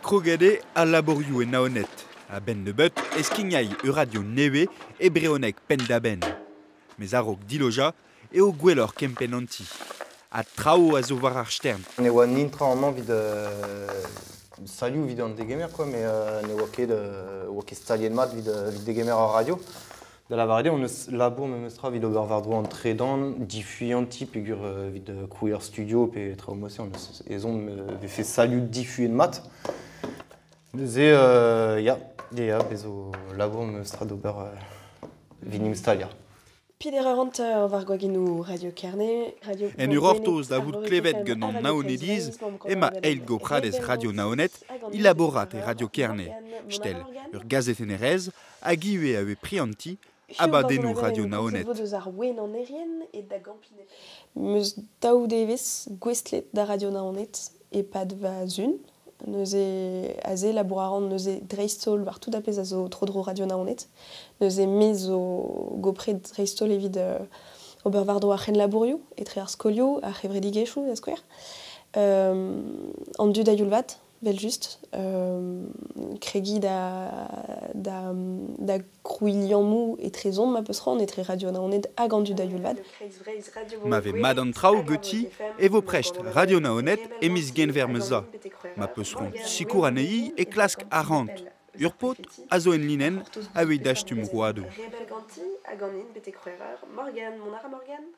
Kroget eo al labourioù e Naoned. A-benn nebeut e skignay ur radio nevez e brezhoneg penn-da-benn. Mes a-raok dilojañ eo gwelloc'h kempenn an ti. Ha traoù a zo war ar stern. Ne oa nintra amañ evit salioù evit an degemer quoi, met ne oa ket oa ket staliet mat evit evit degemer ar radio. Da lavaret eo hon eus labour memestra evit ober war-dro an tredan, difuiñ an ti peogwir evit krouiñ ur studio pe traoù mod-se hon eus ezhomm vefe salioù difuet mat. Neuze ya, ya, bez zo labour memestra d'ober evit 'n em staliañ. Peder eur hanter war gwagennoù Radio Kerne, Radio En ur gortoz da vout klevet gant an Naonediz emañ eil gopradez Radio Naoned e labourat e Radio Kerne. Stel ur gazetennerez hag ivez a vez prientiñ abadennoù Radio Naoned. Deus ar wenanerien e da gampiñ. Meus daou devezh gouestlet da Radio Naoned e-pad va zun. Neuze aze labour a ran neuze dreist-holl war tout ar pezh a zo tro-dro Radio Naoned. Neuze me zo gopret dreist-holl evit ober war-dro ar c'henlabourioù etre ar skolioù, ar c'hevredigezhioù da skouer. An dud a-youl vat, evel-just. Kregiñ da, da, da krouiñ liammoù etrezomp ma peus c'hoant, etre Radio Naoned hag an dud a-youl vat. Ma vez mat an traoù ganti e vo prest Radio Naoned e miz Genver ma za. Ma peus c'hoant sikour anezhi e klask arc'hant. Ur paotr a zo en linenn aveit dastum roadoù. Rebel ganti hag an hin betek c'hwec'h eur. Morgane, mont a ra Morgane?